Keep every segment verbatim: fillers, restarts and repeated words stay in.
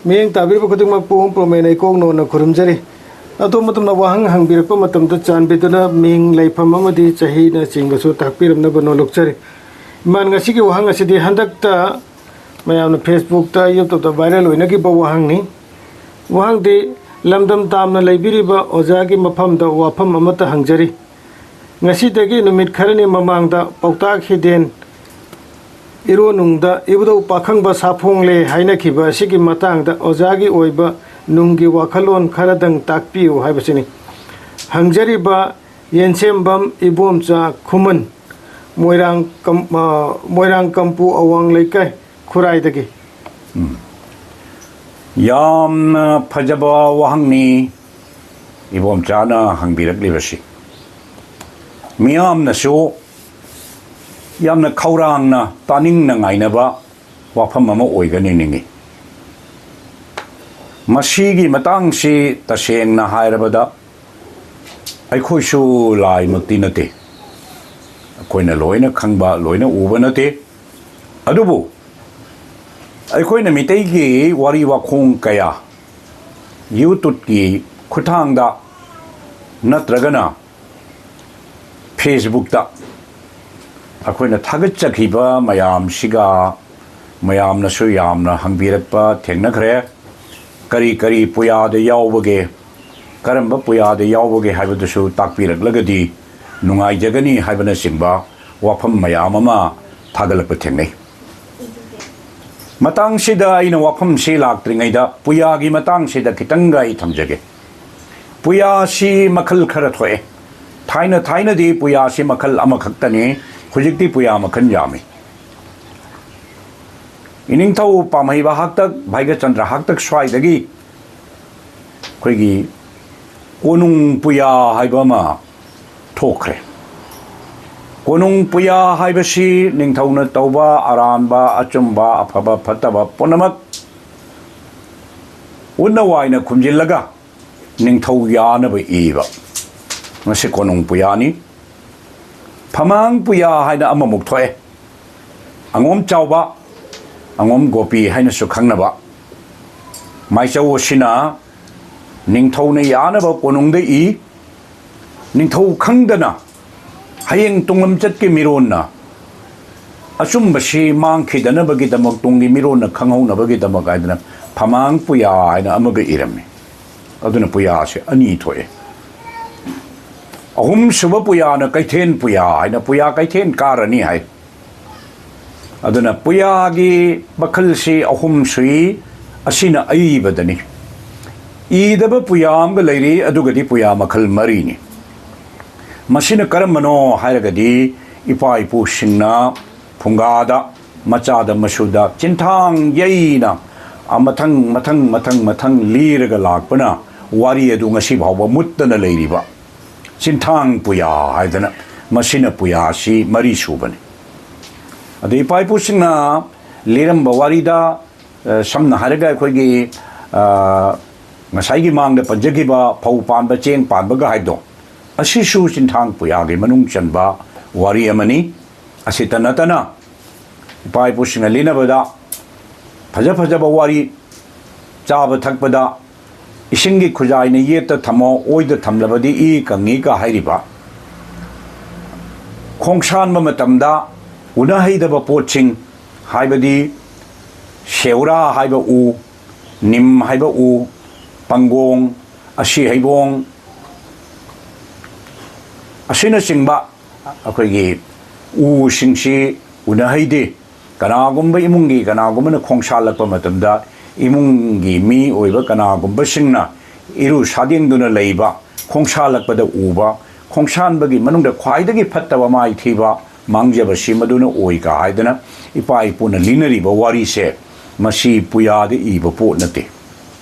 ꯃꯤꯠꯌꯦꯡ ꯇꯥꯕꯤꯔꯤꯕ ꯈꯨꯗꯤꯡꯃꯛꯄꯨ ꯄ꯭ꯔꯣꯃꯦꯟ ꯑꯩꯀꯣꯛ ꯅꯣꯟꯅ ꯈꯨꯔꯨꯝꯖꯔꯤ꯫ ꯑꯇꯣꯞ ꯑꯇꯣꯞꯅ ꯋꯥꯍꯪ ꯍꯪꯕꯤꯔꯛꯄ ꯃꯇꯝꯗ ꯆꯥꯟꯕꯤꯗꯨꯅ ꯃꯤꯡ, ꯂꯩꯐꯝ ꯑꯃꯗꯤ ꯆꯍꯤꯅꯆꯤꯡꯕꯁꯨ ꯇꯥꯛꯄꯤꯔꯝꯅꯕ ꯅꯣꯜꯂꯨꯛꯆꯔꯤ꯫ ꯏꯃꯥꯟ, ꯉꯁꯤꯒꯤ ꯋꯥꯍꯪ ꯑꯁꯤꯗꯤ ꯍꯟꯗꯛꯇ ꯃꯌꯥꯝꯅ Facebookꯇ, YouTubeꯇ viral ꯑꯣꯏꯅꯈꯤꯕ ꯋꯥꯍꯪꯅꯤ꯫ ꯋꯥꯍꯪꯗꯤ, ꯂꯝꯗꯝ ꯇꯥꯝꯅ ꯂꯩꯕꯤꯔꯤꯕ ꯑꯣꯖꯥꯒꯤ ꯃꯐꯝꯗ ꯋꯥꯐꯝ ꯑꯃꯠꯇ ꯍꯪꯖꯔꯤ꯫ ꯉꯁꯤꯗꯒꯤ ꯅꯨꯃꯤꯠ ꯈꯔꯅꯤ ꯃꯃꯥꯡꯗ ꯄꯥꯎꯇꯥꯛ ꯍꯤꯗꯦꯟ ꯏꯔꯣꯅꯨꯡꯗ ꯏꯕꯨꯙꯧ ꯄꯥꯈꯪꯕ ꯁꯥꯐꯣꯡꯂꯦ ꯍꯥꯏꯅꯈꯤꯕ ꯑꯁꯤꯒꯤ ꯃꯇꯥꯡꯗ ꯑꯣꯖꯥꯒꯤ ꯑꯣꯏꯕ ꯅꯨꯡꯒꯤ ꯋꯥꯈꯜꯂꯣꯟ ꯈꯔꯗꯪ ꯇꯥꯛꯄꯤꯌꯨ ꯍꯥꯏꯕꯁꯤꯅꯤ꯫ ꯍꯪꯖꯔꯤꯕ ꯌꯦꯟꯁꯦꯝꯕꯝ ꯏꯕꯣꯝꯆꯥ ꯈꯨꯃꯟ, ꯃꯣꯏꯔꯥꯡ ꯀꯝ-, ꯑ, ꯃꯣꯏꯔꯥꯡ ꯀꯝꯄꯨ ꯑꯋꯥꯡ ꯂꯩꯀꯥꯏ, ꯈꯨꯔꯥꯏꯗꯒꯤ꯫ ꯌꯥꯝꯅ ꯐꯖꯕ ꯋꯥꯍꯪꯅꯤ ꯏꯕꯣꯝꯆꯥꯅ ꯍꯪꯕꯤꯔꯛꯂꯤꯕꯁꯤ꯫ ꯃꯤꯌꯥꯝꯅꯁꯨ ꯌꯥꯝꯅ ꯈꯧꯔꯥꯡꯅ ꯇꯥꯅꯤꯡꯅ ꯉꯥꯏꯅꯕ ꯋꯥꯐꯝ ꯑꯃ ꯑꯣꯏꯒꯅꯤ ꯅꯤꯡꯏ꯫ ꯃꯁꯤꯒꯤ ꯃꯇꯥꯡꯁꯤ ꯇꯁꯦꯡꯅ ꯍꯥꯏꯔꯕꯗ ꯑꯩꯈꯣꯏꯁꯨ ꯂꯥꯏꯃꯛꯇꯤ ꯅꯠꯇꯦ, ꯑꯩꯈꯣꯏꯅ ꯂꯣꯏꯅ ꯈꯪꯕ, ꯂꯣꯏꯅ ꯎꯕ ꯅꯠꯇꯦ꯫ ꯑꯗꯨꯕꯨ ꯑꯩꯈꯣꯏꯅ ꯃꯤꯇꯩꯒꯤ ꯋꯥꯔꯤ ꯋꯥꯈꯣꯡ ꯀꯌꯥ YouTubeꯀꯤ ꯈꯨꯠꯊꯥꯡꯗ ꯅꯠꯇ꯭ꯔꯒꯅ Facebookꯇ ꯑꯩꯈꯣꯏꯅ ꯊꯥꯒꯠꯆꯈꯤꯕ ꯃꯌꯥꯝꯁꯤꯒ ꯃꯌꯥꯝꯅꯁꯨ ꯌꯥꯝꯅ ꯍꯪꯕꯤꯔꯛꯄ ꯊꯦꯡꯅꯈ꯭ꯔꯦ꯫ ꯀꯔꯤ ꯀꯔꯤ ꯄꯨꯌꯥꯗ ꯌꯥꯎꯕꯒꯦ, ꯀꯔꯝꯕ ꯄꯨꯌꯥꯗ ꯌꯥꯎꯕꯒꯦ ꯍꯥꯏꯕꯗꯨꯁꯨ ꯇꯥꯛꯄꯤꯔꯛꯂꯒꯗꯤ ꯅꯨꯡꯉꯥꯏꯖꯒꯅꯤ ꯍꯥꯏꯕꯅꯆꯤꯡꯕ ꯋꯥꯐꯝ ꯃꯌꯥꯝ ꯑꯃ ꯊꯥꯒꯠꯂꯛꯄ ꯊꯦꯡꯅꯩ꯫ ꯃꯇꯥꯡꯁꯤꯗ ꯑꯩꯅ ꯋꯥꯐꯝꯁꯤ ꯂꯥꯛꯇ꯭ꯔꯤꯉꯩꯗ ꯄꯨꯌꯥꯒꯤ ꯃꯇꯥꯡꯁꯤꯗ ꯈꯤꯇꯪꯒ ꯑꯩ ꯊꯝꯖꯒꯦ꯫ ꯄꯨꯌꯥꯁꯤ ꯃꯈꯜ ꯈꯔ ꯊꯣꯛꯑꯦ꯫ ꯊꯥꯏꯅ ꯊꯥꯏꯅꯗꯤ ꯄꯨꯌꯥꯁꯤ ꯃꯈꯜ ꯑꯃꯈꯛꯇꯅꯤ, ꯍꯧꯖꯤꯛꯇꯤ ꯄꯨꯌꯥ ꯃꯈꯜ ꯌꯥꯝꯃꯤ꯫ ꯏꯅꯤꯡꯊꯧ ꯄꯥꯝꯍꯩꯕ ꯍꯥꯛꯇꯛ, ꯚꯥꯏꯒꯆꯟꯗ꯭ꯔ ꯍꯥꯛꯇꯛ ꯁ꯭ꯋꯥꯏꯗꯒꯤ ꯑꯩꯈꯣꯏꯒꯤ ꯀꯣꯅꯨꯡ ꯄꯨꯌꯥ ꯍꯥꯏꯕ ꯑꯃ ꯊꯣꯛꯈ꯭ꯔꯦ꯫ ꯀꯣꯅꯨꯡ ꯄꯨꯌꯥ ꯍꯥꯏꯕꯁꯤ ꯅꯤꯡꯊꯧꯅ ꯇꯧꯕ ꯑꯔꯥꯟꯕ, ꯑꯆꯨꯝꯕ, ꯑꯐꯕ, ꯐꯠꯇꯕ ꯄꯨꯝꯅꯃꯛ ꯎꯠꯅ ꯋꯥꯏꯅ ꯈꯨꯝꯖꯤꯜꯂꯒ ꯅꯤꯡꯊꯧ ꯌꯥꯅꯕ ꯏꯕ, ꯃꯁꯤ ꯀꯣꯅꯨꯡ ꯄꯨꯌꯥꯅꯤ꯫ ꯐꯃꯥꯡ ꯄꯨꯌꯥ ꯍꯥꯏꯅ ꯑꯃꯃꯨꯛ ꯊꯣꯛꯑꯦ꯫ ꯑꯉꯣꯝ ꯆꯥꯎꯕ, ꯑꯉꯣꯝ ꯒꯣꯄꯤ ꯍꯥꯏꯅꯁꯨ ꯈꯪꯅꯕ꯫ ꯃꯥꯏꯆꯧ ꯑꯁꯤꯅ ꯅꯤꯡꯊꯧꯅ ꯌꯥꯅꯕ ꯀꯣꯅꯨꯡꯗ ꯏ, ꯅꯤꯡꯊꯧ ꯈꯪꯗꯅ ꯍꯌꯦꯡ ꯇꯨꯡꯂꯝꯆꯠꯀꯤ ꯃꯤꯔꯣꯟꯅ ꯑꯆꯨꯝꯕꯁꯤ ꯃꯥꯡꯈꯤꯗꯅꯕꯒꯤꯗꯃꯛ, ꯇꯨꯡꯒꯤ ꯃꯤꯔꯣꯟꯅ ꯈꯪꯍꯧꯅꯕꯒꯤꯗꯃꯛ ꯍꯥꯏꯗꯅ ꯐꯃꯥꯡ ꯄꯨꯌꯥ ꯍꯥꯏꯅ ꯑꯃꯒ ꯏꯔꯝꯃꯤ꯫ ꯑꯗꯨꯅ ꯄꯨꯌꯥꯁꯦ ꯑꯅꯤ ꯊꯣꯛꯑꯦ꯫ ꯑꯍꯨꯝꯁꯨꯕ ꯄꯨꯌꯥꯅ ꯀꯩꯊꯦꯟ ꯄꯨꯌꯥ ꯍꯥꯏꯅ, ꯄꯨꯌꯥ ꯀꯩꯊꯦꯟ ꯀꯥꯔꯅꯤ ꯍꯥꯏ꯫ ꯑꯗꯨꯅ ꯄꯨꯌꯥꯒꯤ ꯃꯈꯜꯁꯤ ꯑꯍꯨꯝ ꯁꯨꯏ꯫ ꯑꯁꯤꯅ ꯑꯏꯕꯗꯅꯤ꯫ ꯏꯗꯕ ꯄꯨꯌꯥ ꯑꯃꯒ ꯂꯩꯔꯤ, ꯑꯗꯨꯒꯗꯤ ꯄꯨꯌꯥ ꯃꯈꯜ ꯃꯔꯤꯅꯤ꯫ ꯃꯁꯤꯅ ꯀꯔꯝꯕꯅꯣ ꯍꯥꯏꯔꯒꯗꯤ, ꯏꯄꯥ ꯏꯄꯨꯁꯤꯡꯅ ꯐꯨꯡꯒꯥꯗ, ꯃꯆꯥꯗ, ꯃꯁꯨꯗ ꯆꯤꯟꯊꯥꯡ ꯌꯩꯅ, ꯑ, ꯃꯊꯪ ꯃꯊꯪ ꯃꯊꯪ ꯃꯊꯪ ꯂꯤꯔꯒ ꯂꯥꯛꯄꯅ ꯋꯥꯔꯤ ꯑꯗꯨ ꯉꯁꯤ ꯐꯥꯎꯕ ꯃꯨꯠꯇꯅ ꯂꯩꯔꯤꯕ ꯆꯤꯟꯊꯥꯡ ꯄꯨꯌꯥ ꯍꯥꯏꯗꯅ꯫ ꯃꯁꯤꯅ ꯄꯨꯌꯥꯁꯤ ꯃꯔꯤ ꯁꯨꯕꯅꯤ꯫ ꯑꯗꯨ ꯏꯄꯥ ꯏꯄꯨꯁꯤꯡꯅ ꯂꯤꯔꯝꯕ ꯋꯥꯔꯤꯗ, ꯑ, ꯁꯝꯅ ꯍꯥꯏꯔꯒ ꯑꯩꯈꯣꯏꯒꯤ, ꯑ, ꯉꯁꯥꯏꯒꯤ ꯃꯥꯡꯗ ꯄꯟꯖꯈꯤꯕ ꯐꯧ ꯄꯥꯟꯕ, ꯆꯦꯡ ꯄꯥꯟꯕꯒ ꯍꯥꯏꯗꯣ, ꯑꯁꯤꯁꯨ ꯆꯤꯟꯊꯥꯡ ꯄꯨꯌꯥꯒꯤ ꯃꯅꯨꯡ ꯆꯟꯕ ꯋꯥꯔꯤ ꯑꯃꯅꯤ꯫ ꯑꯁꯤꯇ ꯅꯠꯇꯅ ꯏꯄꯥ ꯏꯄꯨꯁꯤꯡꯅ ꯂꯤꯅꯕꯗ ꯐꯖ ꯐꯖꯕ ꯋꯥꯔꯤ, ꯆꯥꯕ ꯊꯛꯄꯗ ꯏꯁꯤꯡꯒꯤ ꯈꯨꯖꯥꯏꯅ ꯌꯦꯠꯇ ꯊꯝꯃꯣ, ꯑꯣꯏꯗ ꯊꯝꯂꯕꯗꯤ ꯏ ꯀꯪꯉꯤꯒ ꯍꯥꯏꯔꯤꯕ, ꯈꯣꯡꯁꯥꯟꯕ ꯃꯇꯝꯗ ꯎꯅꯍꯩꯗꯕ ꯄꯣꯠꯁꯤꯡ, ꯍꯥꯏꯕꯗꯤ ꯁꯦꯎꯔꯥ ꯍꯥꯏꯕ ꯎ, ꯅꯤꯝ ꯍꯥꯏꯕ ꯎ, ꯄꯪꯒꯣꯡ, ꯑꯁꯤ ꯍꯩꯕꯣꯡ ꯑꯁꯤꯅꯆꯤꯡꯕ ꯑꯩꯈꯣꯏꯒꯤ ꯎꯁꯤꯡꯁꯤ ꯎꯅꯍꯩꯗꯦ꯫ ꯀꯅꯥꯒꯨꯝꯕ ꯏꯃꯨꯡꯒꯤ ꯀꯅꯥꯒꯨꯝꯕꯅ ꯈꯣꯡꯁꯥꯜꯂꯛꯄ ꯃꯇꯝꯗ, ꯏꯃꯨꯡꯒꯤ ꯃꯤ ꯑꯣꯏꯕ ꯀꯅꯥꯒꯨꯝꯕꯁꯤꯡꯅ ꯏꯔꯨ ꯁꯥꯗꯦꯡꯗꯨꯅ ꯂꯩꯕ, ꯈꯣꯡꯁꯥꯜꯂꯛꯄꯗ ꯎꯕ, ꯈꯣꯡꯁꯥꯟꯕꯒꯤ ꯃꯅꯨꯡꯗ ꯈ꯭ꯋꯥꯏꯗꯒꯤ ꯐꯠꯇꯕ ꯃꯥꯏꯊꯤꯕ ꯃꯥꯡꯖꯕꯁꯤ ꯃꯗꯨꯅ ꯑꯣꯏ ꯀ ꯍꯥꯏꯗꯅ ꯏꯄꯥ ꯏꯄꯨꯅ ꯂꯤꯅꯔꯤꯕ ꯋꯥꯔꯤꯁꯦ, ꯃꯁꯤ ꯄꯨꯌꯥꯗ ꯏꯕ ꯄꯣꯠ ꯅꯠꯇꯦ꯫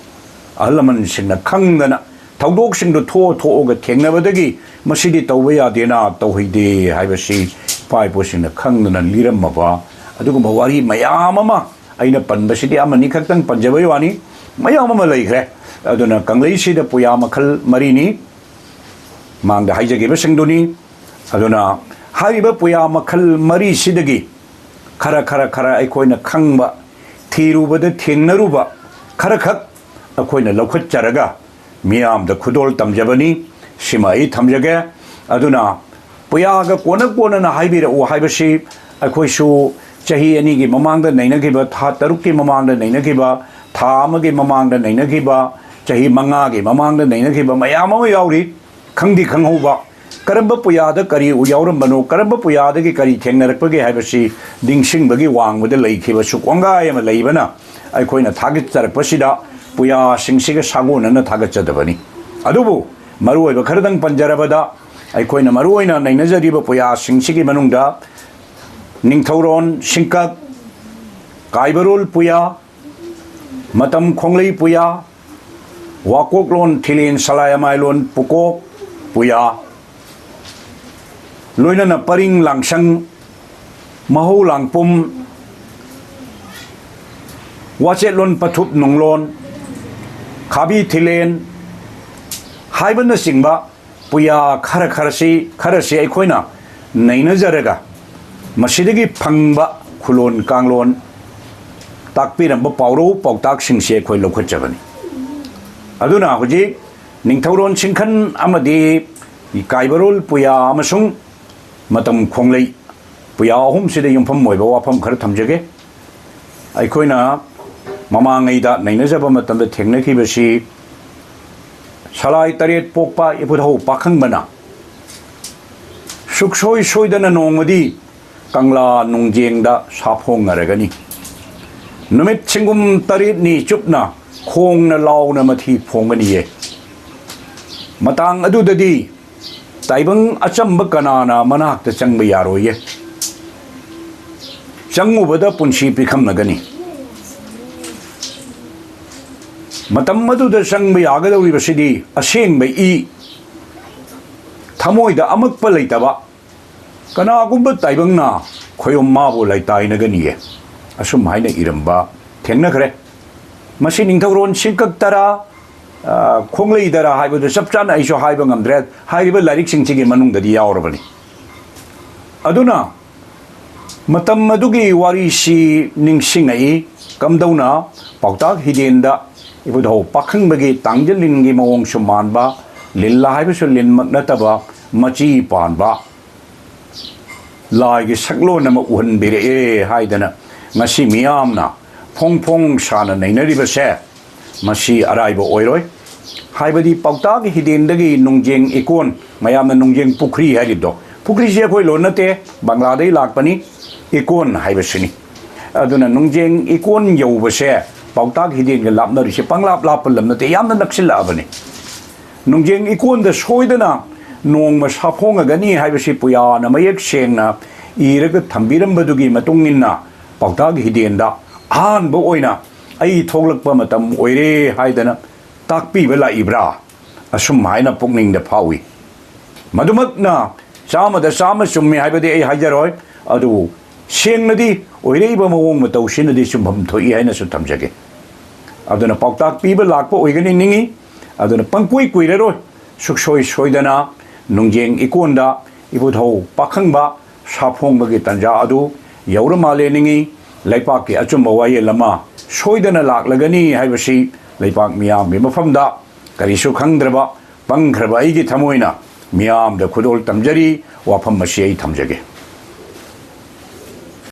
ꯑꯍꯜ ꯂꯃꯟꯁꯤꯡꯅ ꯈꯪꯗꯅ ꯊꯧꯗꯣꯛꯁꯤꯡꯗꯨ ꯊꯣꯛꯑ ꯊꯣꯛꯑꯒ ꯊꯦꯡꯅꯕꯗꯒꯤ ꯃꯁꯤꯗꯤ ꯇꯧꯕ ꯌꯥꯗꯦꯅ ꯇꯧꯍꯩꯗꯦ ꯍꯥꯏꯕꯁꯤ ꯏꯄꯥ ꯏꯄꯨꯁꯤꯡꯅ ꯈꯪꯗꯅ ꯂꯤꯔꯝꯃꯕ ꯑꯗꯨꯒꯨꯝꯕ ꯋꯥꯔꯤ ꯃꯌꯥꯝ ꯑꯃ, ꯑꯩꯅ ꯄꯟꯕꯁꯤꯗꯤ ꯑꯃꯅꯤ ꯈꯛꯇꯪ ꯄꯟꯖꯕꯩ ꯋꯥꯅꯤ, ꯃꯌꯥꯝ ꯑꯃ ꯂꯩꯈ꯭ꯔꯦ꯫ ꯑꯗꯨꯅ ꯀꯪꯂꯩꯁꯤꯗ ꯄꯨꯌꯥ ꯃꯈꯜ ꯃꯔꯤꯅꯤ꯫ ꯃꯥꯡꯗ ꯍꯥꯏꯖꯈꯤꯕꯁꯤꯡꯗꯨꯅꯤ꯫ ꯑꯗꯨꯅ ꯍꯥꯏꯔꯤꯕ ꯄꯨꯌꯥ ꯃꯈꯜ ꯃꯔꯤꯁꯤꯗꯒꯤ ꯈꯔ ꯈꯔ ꯈꯔ ꯑꯩꯈꯣꯏꯅ ꯈꯪꯕ, ꯊꯤꯔꯨꯕꯗ ꯊꯦꯡꯅꯔꯨꯕ ꯈꯔꯈꯛ ꯑꯩꯈꯣꯏꯅ ꯂꯧꯈꯠꯆꯔꯒ ꯃꯤꯌꯥꯝꯗ ꯈꯨꯗꯣꯜ ꯇꯝꯖꯕꯅꯤ꯫ ꯁꯤꯃ ꯑꯩ ꯊꯝꯖꯒꯦ꯫ ꯑꯗꯨꯅ ꯄꯨꯌꯥꯒ ꯀꯣꯟꯅ ꯀꯣꯟꯅꯅ ꯍꯥꯏꯕꯤꯔꯛꯎ ꯍꯥꯏꯕꯁꯤ ꯑꯩꯈꯣꯏꯁꯨ ꯆꯍꯤ ꯑꯅꯤꯒꯤ ꯃꯃꯥꯡꯗ ꯅꯩꯅꯈꯤꯕ, ꯊꯥ ꯇꯔꯨꯛꯀꯤ ꯃꯃꯥꯡꯗ ꯅꯩꯅꯈꯤꯕ, ꯊꯥ ꯑꯃꯒꯤ ꯃꯃꯥꯡꯗ ꯅꯩꯅꯈꯤꯕ, ꯆꯍꯤ ꯃꯉꯥꯒꯤ ꯃꯃꯥꯡꯗ ꯅꯩꯅꯈꯤꯕ ꯃꯌꯥꯝ ꯑꯃ ꯌꯥꯎꯔꯤ꯫ ꯈꯪꯗꯤ ꯈꯪꯍꯧꯕ, ꯀꯔꯝꯕ ꯄꯨꯌꯥꯗ ꯀꯔꯤ ꯌꯥꯎꯔꯝꯕꯅꯣ, ꯀꯔꯝꯕ ꯄꯨꯌꯥꯗꯒꯤ ꯀꯔꯤ ꯊꯦꯡꯅꯔꯛꯄꯒꯦ ꯍꯥꯏꯕꯁꯤ ꯅꯤꯡꯁꯤꯡꯕꯒꯤ ꯋꯥꯡꯃꯗ ꯂꯩꯈꯤꯕ ꯁꯨꯛ ꯋꯥꯡꯒꯥꯏ ꯑꯃ ꯂꯩꯕꯅ ꯑꯩꯈꯣꯏꯅ ꯊꯥꯒꯠꯆꯔꯛꯄꯁꯤꯗ ꯄꯨꯌꯥꯁꯤꯡꯁꯤꯒ ꯁꯥꯒꯣꯟꯅꯅ ꯊꯥꯒꯠꯆꯗꯕꯅꯤ꯫ ꯑꯗꯨꯕꯨ ꯃꯔꯨꯑꯣꯏꯕ ꯈꯔꯗꯪ ꯄꯟꯖꯔꯕꯗ, ꯑꯩꯈꯣꯏꯅ ꯃꯔꯨꯑꯣꯏꯅ ꯅꯩꯅꯖꯔꯤꯕ ꯄꯨꯌꯥꯁꯤꯡꯁꯤꯒꯤ ꯃꯅꯨꯡꯗ ꯅꯤꯡꯊꯧꯔꯣꯟ ꯁꯤꯡꯀꯛ, ꯀꯥꯏꯕꯔꯣꯜ ꯄꯨꯌꯥ, ꯃꯇꯝ ꯈꯣꯡꯂꯩ ꯄꯨꯌꯥ, ꯋꯥꯀꯣꯛꯂꯣꯟ ꯊꯤꯂꯦꯟ ꯁꯂꯥꯏ ꯑꯃꯥꯏꯂꯣꯟ ꯄꯨꯀꯣꯛ ꯄꯨꯌꯥ, ꯂꯣꯏꯅꯅ ꯄꯔꯤꯡ ꯂꯥꯡꯁꯪ, ꯃꯍꯧ ꯂꯥꯡꯄꯨꯝ, ꯋꯥꯆꯦꯠꯂꯣꯟ ꯄꯊꯨꯞ ꯅꯨꯡꯂꯣꯟ, ꯈꯥꯕꯤ ꯊꯤꯂꯦꯟ ꯍꯥꯏꯕꯅꯆꯤꯡꯕ ꯄꯨꯌꯥ ꯈꯔ ꯈꯔꯁꯤ, ꯈꯔꯁꯤ ꯑꯩꯈꯣꯏꯅ ꯅꯩꯅꯖꯔꯒ ꯃꯁꯤꯗꯒꯤ ꯐꯪꯕ ꯈꯨꯂꯣꯟ ꯀꯥꯡꯂꯣꯟ, ꯇꯥꯛꯄꯤꯔꯝꯕ ꯄꯥꯎꯔꯧ ꯄꯥꯎꯇꯥꯛꯁꯤꯡꯁꯤ ꯑꯩꯈꯣꯏ ꯂꯧꯈꯠꯆꯕꯅꯤ꯫ ꯑꯗꯨꯅ ꯍꯧꯖꯤꯛ ꯅꯤꯡꯊꯧꯔꯣꯟ ꯁꯤꯡꯈꯟ ꯑꯃꯗꯤ ꯀꯥꯏꯕꯔꯣꯜ ꯄꯨꯌꯥ ꯑꯃꯁꯨꯡ ꯃꯇꯝ ꯈꯣꯡꯂꯩ ꯄꯨꯌꯥ ꯑꯍꯨꯝꯁꯤꯗ ꯌꯨꯝꯐꯝ ꯑꯣꯏꯕ ꯋꯥꯐꯝ ꯈꯔ ꯊꯝꯖꯒꯦ꯫ ꯑꯩꯈꯣꯏꯅ ꯃꯃꯥꯡꯉꯩꯗ ꯅꯩꯅꯖꯕ ꯃꯇꯝꯗ ꯊꯦꯡꯅꯈꯤꯕꯁꯤ, ꯁꯂꯥꯏ ꯇꯔꯦꯠ ꯄꯣꯛꯄ ꯏꯄꯨꯙꯧ ꯄꯥꯈꯪꯕꯅ ꯁꯨꯛꯁꯣꯏ ꯁꯣꯏꯗꯅ ꯅꯣꯡꯃꯗꯤ ꯀꯪꯂꯥ ꯅꯨꯡꯖꯦꯡꯗ ꯁꯥꯐꯣꯡꯅꯔꯒꯅꯤ꯫ ꯅꯨꯃꯤꯠ ꯁꯤꯡꯒꯨꯝ ꯇꯔꯦꯠꯅꯤ ꯆꯨꯞꯅ ꯈꯣꯡꯅ ꯂꯥꯎꯅ ꯃꯊꯤ ꯐꯣꯡꯒꯅꯤꯌꯦ꯫ ꯃꯇꯥꯡ ꯑꯗꯨꯗꯗꯤ ꯇꯥꯏꯕꯪ ꯑꯆꯝꯕ ꯀꯅꯥꯅ ꯃꯅꯥꯛꯇ ꯆꯪꯕ ꯌꯥꯔꯣꯏꯌꯦ꯫ ꯆꯪꯉꯨꯕꯗ ꯄꯨꯟꯁꯤ ꯄꯤꯈꯝꯅꯒꯅꯤ꯫ ꯃꯇꯝ ꯑꯗꯨꯗ ꯆꯪꯕ ꯌꯥꯒꯗꯧꯔꯤꯕꯁꯤꯗꯤ ꯑꯁꯦꯡꯕ ꯏ, ꯊꯃꯣꯏꯗ ꯑꯃꯛꯄ ꯂꯩꯇꯕ ꯀꯅꯥꯒꯨꯝꯕ ꯇꯥꯏꯕꯪꯅ ꯈꯣꯌꯨꯝ ꯃꯥꯕꯨ ꯂꯩꯇꯥꯏꯅꯒꯅꯤꯌꯦ꯫ ꯑꯁꯨꯝ ꯍꯥꯏꯅ ꯏꯔꯝꯕ ꯊꯦꯡꯅꯈ꯭ꯔꯦ꯫ ꯃꯁꯤ ꯅꯤꯡꯊꯧꯔꯣꯟ ꯁꯤꯡꯀꯛ ꯇꯔꯥ, ꯑ, ꯈꯣꯡꯂꯩ ꯇꯔꯥ ꯍꯥꯏꯕꯗꯨ ꯆꯞ ꯆꯥꯅ ꯑꯩꯁꯨ ꯍꯥꯏꯕ ꯉꯝꯗ꯭ꯔꯦ꯫ ꯍꯥꯏꯔꯤꯕ ꯂꯥꯏꯔꯤꯛꯁꯤꯡꯁꯤꯒꯤ ꯃꯅꯨꯡꯗꯗꯤ ꯌꯥꯎꯔꯕꯅꯤ꯫ ꯑꯗꯨꯅ ꯃꯇꯝ ꯑꯗꯨꯒꯤ ꯋꯥꯔꯤꯁꯤ ꯅꯤꯡꯁꯤꯡꯉꯛꯏ꯫ ꯀꯝꯗꯧꯅ ꯄꯥꯎꯇꯥꯛ ꯍꯤꯗꯦꯟꯗ ꯏꯕꯨꯙꯧ ꯄꯥꯈꯪꯕꯒꯤ ꯇꯥꯡꯖ ꯂꯤꯟꯒꯤ ꯃꯑꯣꯡꯁꯨ ꯃꯥꯟꯕ, ꯂꯤꯟꯂꯥ ꯍꯥꯏꯕꯁꯨ ꯂꯤꯟꯃꯛ ꯅꯠꯇꯕ, ꯃꯆꯤ ꯄꯥꯟꯕ ꯂꯥꯏꯒꯤ ꯁꯛꯂꯣꯟ ꯑꯃ ꯎꯍꯟꯕꯤꯔꯛꯑꯦ ꯍꯥꯏꯗꯅ ꯉꯁꯤ ꯃꯤꯌꯥꯝꯅ ꯐꯣꯡ ꯐꯣꯡ ꯁꯥꯅ ꯅꯩꯅꯔꯤꯕꯁꯦ, ꯃꯁꯤ ꯑꯔꯥꯏꯕ ꯑꯣꯏꯔꯣꯏ꯫ ꯍꯥꯏꯕꯗꯤ ꯄꯥꯎꯇꯥꯛ ꯍꯤꯗꯦꯟꯗꯒꯤ ꯅꯨꯡꯖꯦꯡ ꯏꯀꯣꯟ, ꯃꯌꯥꯝꯅ ꯅꯨꯡꯖꯦꯡ ꯄꯨꯈ꯭ꯔꯤ ꯍꯥꯏꯔꯤꯕꯗꯣ, ꯄꯨꯈ꯭ꯔꯤꯁꯦ ꯑꯩꯈꯣꯏ ꯂꯣꯟ ꯅꯠꯇꯦ, ꯕꯪꯒ꯭ꯂꯥꯗꯒꯤ ꯂꯥꯛꯄꯅꯤ, ꯏꯀꯣꯟ ꯍꯥꯏꯕꯁꯤꯅꯤ꯫ ꯑꯗꯨꯅ ꯅꯨꯡꯖꯦꯡ ꯏꯀꯣꯟ ꯌꯧꯕꯁꯦ ꯄꯥꯎꯇꯥꯛ ꯍꯤꯗꯦꯟꯒ ꯂꯥꯞꯅꯔꯤꯁꯦ ꯄꯪꯂꯥꯞ ꯂꯥꯞꯄ ꯂꯝ ꯅꯠꯇꯦ, ꯌꯥꯝꯅ ꯅꯛꯁꯤꯜꯂꯛꯑꯕꯅꯤ꯫ ꯅꯨꯡꯖꯦꯡ ꯏꯀꯣꯟꯗ ꯁꯣꯏꯗꯅ ꯅꯣꯡꯃ ꯁꯥꯐꯣꯡꯉꯒꯅꯤ ꯍꯥꯏꯕꯁꯤ ꯄꯨꯌꯥꯅ ꯃꯌꯦꯛ ꯁꯦꯡꯅ ꯏꯔꯒ ꯊꯝꯕꯤꯔꯝꯕꯗꯨꯒꯤ ꯃꯇꯨꯡ ꯏꯟꯅ ꯄꯥꯎꯇꯥꯛ ꯍꯤꯗꯦꯟꯗ ꯑꯍꯥꯟꯕ ꯑꯣꯏꯅ ꯑꯩ ꯊꯣꯛꯂꯛꯄ ꯃꯇꯝ ꯑꯣꯏꯔꯦ ꯍꯥꯏꯗꯅ ꯇꯥꯛꯄꯤꯕ ꯂꯥꯛꯏꯕ꯭ꯔꯥ? ꯑꯁꯨꯝ ꯍꯥꯏꯅ ꯄꯨꯛꯅꯤꯡꯗ ꯐꯥꯎꯏ꯫ ꯃꯗꯨꯃꯛꯅ ꯆꯥꯝꯃꯗ ꯆꯥꯝꯃ ꯆꯨꯝꯃꯤ ꯍꯥꯏꯕꯗꯤ ꯑꯩ ꯍꯥꯏꯖꯔꯣꯏ, ꯑꯗꯨꯕꯨ ꯁꯦꯡꯅꯗꯤ ꯑꯣꯏꯔꯛꯏꯕ ꯃꯑꯣꯡ ꯃꯇꯧꯁꯤꯅꯗꯤ ꯆꯨꯝꯐꯝ ꯊꯣꯛꯏ ꯍꯥꯏꯅꯁꯨ ꯊꯝꯖꯒꯦ꯫ ꯑꯗꯨꯅ ꯄꯥꯎꯇꯥꯛ ꯄꯤꯕ ꯂꯥꯛꯄ ꯑꯣꯏꯒꯅꯤ ꯅꯤꯡꯏ꯫ ꯑꯗꯨꯅ ꯄꯪꯀꯨꯏ ꯀꯨꯏꯔꯔꯣꯏ, ꯁꯨꯛꯁꯣꯏ ꯁꯣꯏꯗꯅ ꯅꯨꯡꯖꯦꯡ ꯏꯀꯣꯟꯗ ꯏꯕꯨꯙꯧ ꯄꯥꯈꯪꯕ ꯁꯥꯐꯣꯡꯕꯒꯤ ꯇꯥꯟꯖꯥ ꯑꯗꯨ ꯌꯧꯔ ꯃꯥꯜꯂꯦ ꯅꯤꯡꯏ꯫ ꯂꯩꯄꯥꯛꯀꯤ ꯑꯆꯨꯝꯕ ꯋꯥꯌꯦꯜ ꯑꯃ ꯁꯣꯏꯗꯅ ꯂꯥꯛꯂꯒꯅꯤ ꯍꯥꯏꯕꯁꯤ ꯂꯩꯄꯥꯛ ꯃꯤꯌꯥꯝꯒꯤ ꯃꯐꯝꯗ ꯀꯔꯤꯁꯨ ꯈꯪꯗ꯭ꯔꯕ ꯄꯪꯈ꯭ꯔꯕ ꯑꯩꯒꯤ ꯊꯃꯣꯏꯅ ꯃꯤꯌꯥꯝꯗ ꯈꯨꯗꯣꯜ ꯇꯝꯖꯔꯤ꯫ ꯋꯥꯐꯝ ꯑꯁꯤ ꯑꯩ ꯊꯝꯖꯒꯦ꯫